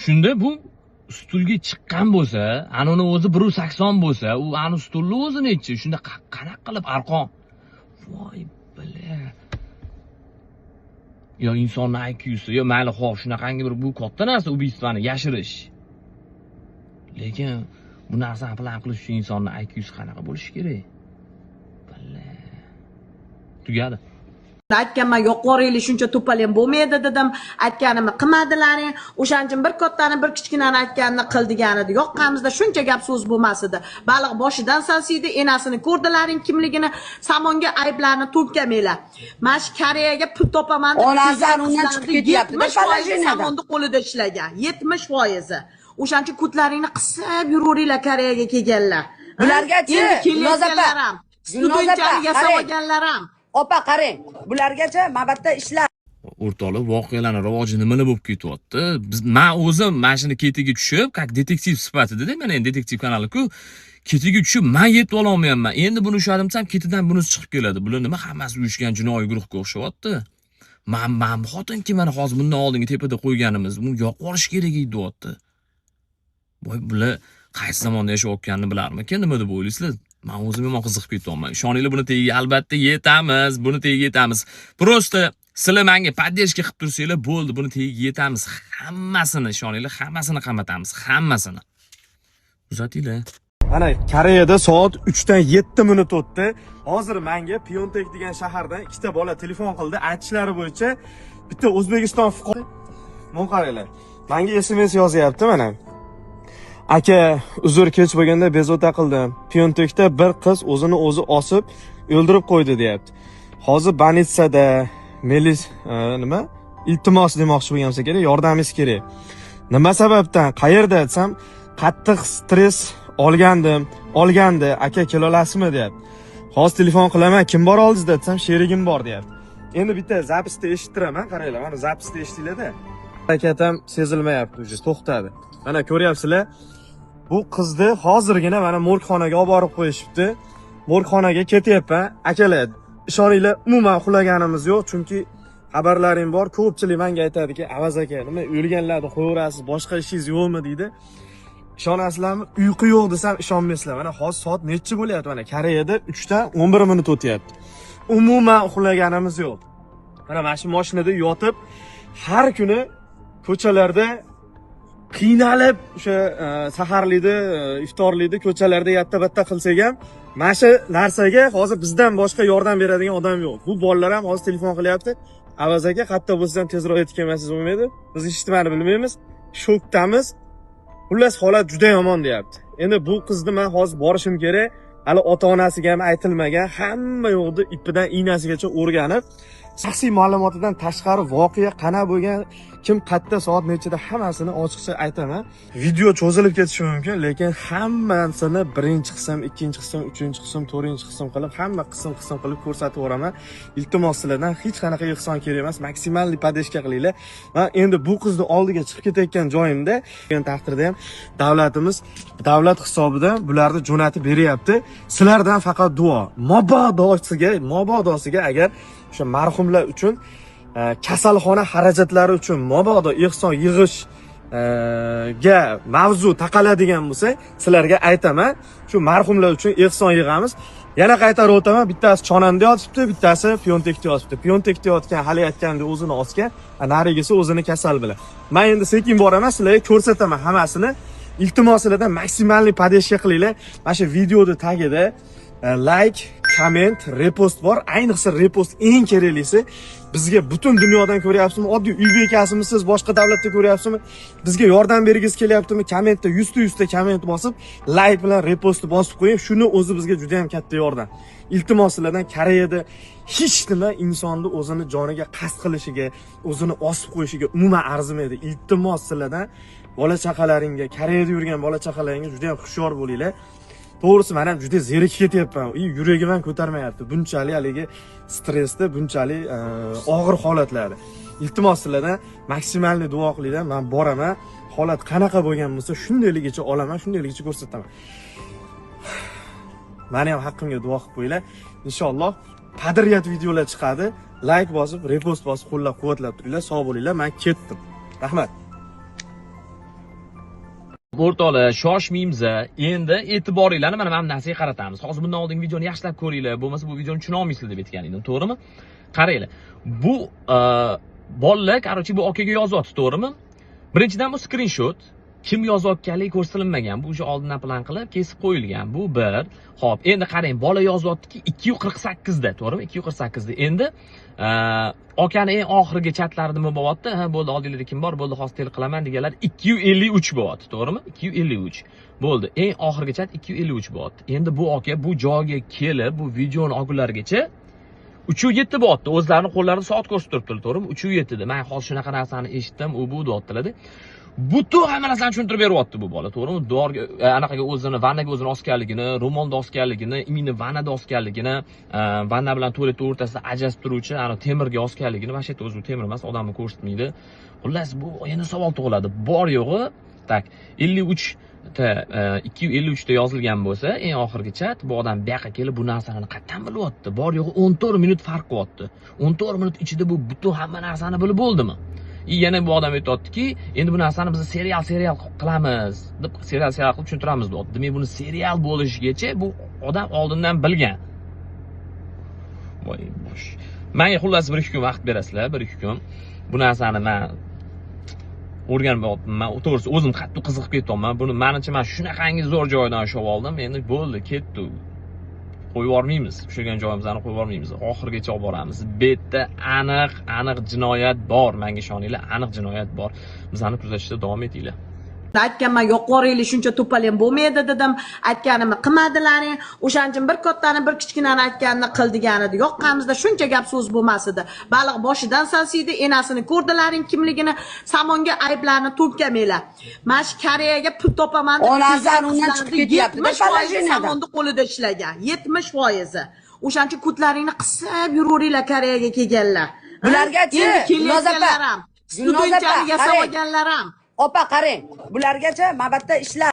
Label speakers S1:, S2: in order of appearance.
S1: Shunda bu stulga chiqqan bo'lsa, ana uni o'zi 180 bo'lsa, u ani stulni o'zi nechi? Shunda qanaqa qilib arqon? Voy бля. Yo insonni IQ'si, yo mayli xo'p, shunaqangi bir bu katta narsa убийство ni yashirish. Lekin bu narsani plan qilish uchun insonni IQ'si qanaqa bo'lishi kerak? Бля. Tugadi.
S2: Aytganman, yoqvoraylik, shuncha to'polon bo'lmaydi dedim. Aytganimni qilmadilaring. O'shaning uchun bir kattani, bir kichkinani aytganini qil degan edi. Yoqqanimizda shuncha gap so'z bo'lmas edi. Baliq boshidan sasiydi, enasini ko'rdilaring kimligini. Samonga ayblarni to'kkamanglar. Mana shu Koreyaga pul topaman deb
S3: Onasi
S2: kelgan
S3: undan
S2: qizlarni
S3: chiqib ketyapti-da,
S2: 70 foizi
S3: положение dan.
S2: Samonni qo'lida ishlagan. 70 foizi. O'shaning uchun ko'tlaringni qisib yuraveringlar Koreyaga kelganlar. Ha?
S3: Bulargachi,
S2: Endi
S3: Gulnoza opa,
S2: kelayotganlar ham,
S3: Gulnoza opa,
S2: studentchani yasab
S3: qarang.
S2: olganlar ham.
S3: Opa, qarang, bulargacha mabatda ishlar
S1: O'rtoqlar, voqealarni rivoji nimalar bo'lib ketyapti? Biz, man o'zim mana shuni ketiga tushib, как detektiv sifatida, mana endi detektiv kanali-ku, ketiga tushib man yetib ololmayapman. Endi buni ushladim desam, ketidan bunisi chiqib keladi. Bular nima, hammasi uyushgan jinoiy guruhga o'xshayapti. Man xotinki, mana hozir bundan oldingi tepada qo'yganimiz, buni yoqib yuborish kerak edi deyapti. Voy, bular qaysi zamonda yashayotganini bilarmikin, nima deb o'ylaysizlar? Man o'zim yomon qiziqib ketyapman. Ishoninglar, buni tagiga albatta yetamiz, buni tagiga yetamiz. Просто sizlar menga поддержка qilib tursanglar bo'ldi, buni tagiga yetamiz. Hammasini, ishoninglar, hammasini qamatamiz, hammasini. Kuzatinglar.
S4: Mana Koreyada soat 3 dan 7 minut o'tdi. Hozir menga Pyeongtaek degan shahardan ikkita bola telefon qildi. Aytishlari bo'yicha bitta O'zbekiston fuqaro. Mana qaranglar. Menga SMS yozyapti mana. Aka, uzr, kech bo'lganda bezovta qildim. Pyeongtaekda bir qiz o'zini o'zi osib o'ldirib qo'ydi, deyapti. Hozir больница da melis nima? Iltimos demoqchi bo'lgan bo'lsa kerak, yordamingiz kerak. Nima sababdan, qayerda desam, qattiq stress olgandim, olgandi, aka, kela olasizmi, deyapti. Hozir telefon qilaman, kim bor oldingizda desam, sherigim bor, deyapti. Endi bitta запись da eshittiraman, qaranglar, mana запись da eshitinglar-da. Harakat ham sezilmayapti, уже to'xtadi. Mana ko'ryapsizlar. Bu qizni hozirgina mana morgxonaga olib borib qo'yishibdi. Morgxonaga ketyapman. Akalar, ishoninglar, umuman uxlaganimiz yo'q, chunki xabarlarim bor. Ko'pchilik menga aytadiki, Avaz aka, nima o'lganlarni qo'yaverasiz, boshqa ishingiz yo'qmi, deydi. Ishonasizlarmi? Uyqu yo'q desam ishonmaysizlar. Mana hozir soat nechi bo'lyapti? Mana Koreyada 3 dan 11 minut o'tyapti. Umuman uxlaganimiz yo'q. Mana shu mashinada yotib, har kuni ko'chalarda qiynalib o'sha saharlikni, iftorlikni ko'chalarda yatta batta qilsak ham, mana shu narsaga hozir bizdan boshqa yordam beradigan odam yo'q. Bu bolalar ham hozir telefon qilyapti. Avaz aka, qayerda bo'lsa ham tezroq yetib kelmasangiz bo'lmaydi. Biz hech nimani bilmaymiz. Shokdamiz. Xullas, holat juda yomon, deyapti. Endi bu qizni man hozir borishim kerak. Hali ota-onasiga ham aytilmagan. Hamma yo'qni ipidan iynasigacha o'rganib, shaxsiy ma'lumotidan tashqari voqea qana bo'lgan, kim, qayerda, soat nechida, hammasini ochiqcha aytaman. Video cho'zilib ketishi mumkin, lekin hammasini birinchi qism, ikkinchi qism, uchinchi qism, to'rtinchi qism qilib, hamma qism qism qilib ko'rsatib yuboraman. Iltimos sizlardan, hech qanaqa ehson kerak emas, максимальный поддержка qilinglar. Man endi bu qizni oldiga chiqib ketayotgan joyimda, degan taqdirda ham davlatimiz davlat hisobidan bularni jo'natib beryapti. Sizlardan faqat duo. Mabodosiga agar o'sha marhumlar uchun kasalxona xarajatlari uchun mabodo ehson yig'ish ga mavzu taqaladigan bo'lsa, sizlarga aytaman, shu marhumlar uchun ehson yig'amiz. Yana qaytarib o'taman, bittasi Chonanda yotibdi, bittasi Pyontekda yotibdi. Pyontekda yotgan hali aytgandek o'zini osgan, narigisi o'zini kasal bilan. Man endi sekin boraman, sizlarga ko'rsataman hammasini. Iltimos sizlardan, максимальный поддержка qilinglar. Mana shu videoni tagida like, komment, repost bor. Ayniqsa repost eng keraklisi. Bizga butun dunyodan ko'ryapsizmi, oddiy uy bekasimisiz, boshqa davlatda ko'ryapsizmi, bizga yordam bergingiz kelyaptimi, kommentda yuzta yuzta komment bosib, like bilan repostni bosib qo'ying. Shuni o'zi bizga juda ham katta yordam. Iltimos sizlardan, Koreyada hech nima insonni o'zini joniga qasd qilishiga, o'zini osib qo'yishiga umuman arzimaydi. Iltimos sizlardan, bola chaqalaringga, Koreyada yurgan bola chaqalaringga juda ham hushyor bo'linglar. To'g'risi, man ham juda zerikib ketyapman. И yuragim ham ko'tarmayapti. Bunchalik haligi stressda, bunchalik og'ir holatlarda. Iltimos sizlardan, максимальный duo qilinglar. Man boraman. Holat qanaqa bo'lgan bo'lsa, shundayligicha olaman, shundayligicha ko'rsataman. Mani ham haqqimga duo qilib qo'yinglar. Inshaalloh подряд videolar chiqadi. Like bosib, repost bosib, qo'llab-quvvatlab turinglar. Sog' bo'linglar. Men ketdim. Rahmat.
S1: O'rtoqlar, shoshmaymiz. Endi e'tiboringlarni mana bu narsaga qaratamiz. Hozir bundan oldingi videoni yaxshilab ko'ringlar, bo'lmasa bu videoni tushuna olmaysizlar deb aytgan edim, to'g'rimi? Qaranglar. Bu bolalar, короче, bu akaga yozyapti, to'g'rimi? Birinchidan, bu skrinshot kim yozayotganligi ko'rsatilmagan. Bu o'sha oldindan plan qilib kesib qo'yilgan. Bu bir. Xo'p, endi qarang, bola yozyaptiki 2:48 da, to'g'rimi? 2:48 da. Endi akani eng oxirgi chatlarida nima bo'lyapti? Ha, bo'ldi, oldinglarda kim bor? Bo'ldi, hozir tel qilaman deganlar 2:53 bo'lyapti, to'g'rimi? 2:53. Bo'ldi. Eng oxirgi chat 2:53 bo'lyapti. Endi bu aka bu joyga kelib, bu videoni olgunlarigacha 3:07 bo'lyapti. O'zlarini qo'llarida soat ko'rsatib turibdilar, to'g'rimi? 3:07 da. Men hozir shunaqa narsani eshitdim, u bu deyaptilar-da. Butun hamma narsani tushuntirib beryapti bu bola, to'g'rimi? Devorga anaqaga o'zini, vannaga o'zini osganligini, ro'molda osganligini, именно vannada osganligini, vanna bilan tualet o'rtasida ajrashib turuvchi ana temirga osganligini, mana shu yerda o'zi u temir emas, odamni ko'rsatmaydi. Xullas, bu endi savol tug'iladi. Bor yo'g'i так 53 ta 2:53 ta yozilgan bo'lsa, eng oxirgi chat, bu odam bu yoqqa kelib bu narsani qayerdan bilyapti? Bor yo'g'i 14 minut farq qilyapti. 14 minut ichida bu butun hamma narsani bilib bo'ldimi? И yana bu odam aytyaptiki, endi bu narsani biz serial serial qilamiz deb, serial serial qilib tushuntiramiz deyapti. Demak, buni serial bo'lishigacha bu odam oldindan bilgan. Voy bosh. Menga xullas 1-2 kun vaqt berasizlar, 1-2 kun. Bu narsani men o'rganib yotibman. To'g'risi o'zim qattiq qiziqib ketyapman. Buni menimcha men shunaqangi zo'r joydan ushlab oldim. Endi bo'ldi, ketdi. Qo'yib yubormaymiz. Ushlagan joyimizni qo'yib yubormaymiz. Oxirigacha olib boramiz. Bu yerda aniq, aniq jinoyat bor. Menga ishoninglar, aniq jinoyat bor. Bizani kuzatishda davom etinglar.
S2: Aytganman, yoqvoringlar, shuncha to'polon bo'lmaydi dedim. Aytganimni qilmadilaring. O'shaning uchun bir kattani, bir kichkinani aytganini qil degan edi. Yoqqanimizda shuncha gap so'z bo'lmas edi. Baliq boshidan sasiydi, enasini ko'rdilaring kimligini, samonga ayblarni to'kkamanglar. Mana shu Koreyaga pul topaman deb
S3: Onasi
S2: kelgan
S3: undan chiqib
S2: qizlarni
S3: ketyapti-da,
S2: 70 foizi
S3: положение dan.
S2: samonni qo'lida ishlagan. 70 foizi. O'shaning uchun ko'tlaringni qisib yuraveringlar Koreyaga kelganlar.
S3: Bulargachi,
S2: Endi
S3: Gulnoza opa,
S2: kelayotganlar ham,
S3: Gulnoza opa,
S2: studentchani yasab
S3: qarang.
S2: olganlar ham.
S3: Opa, qarang, bulargacha mana bu yerda ishlar.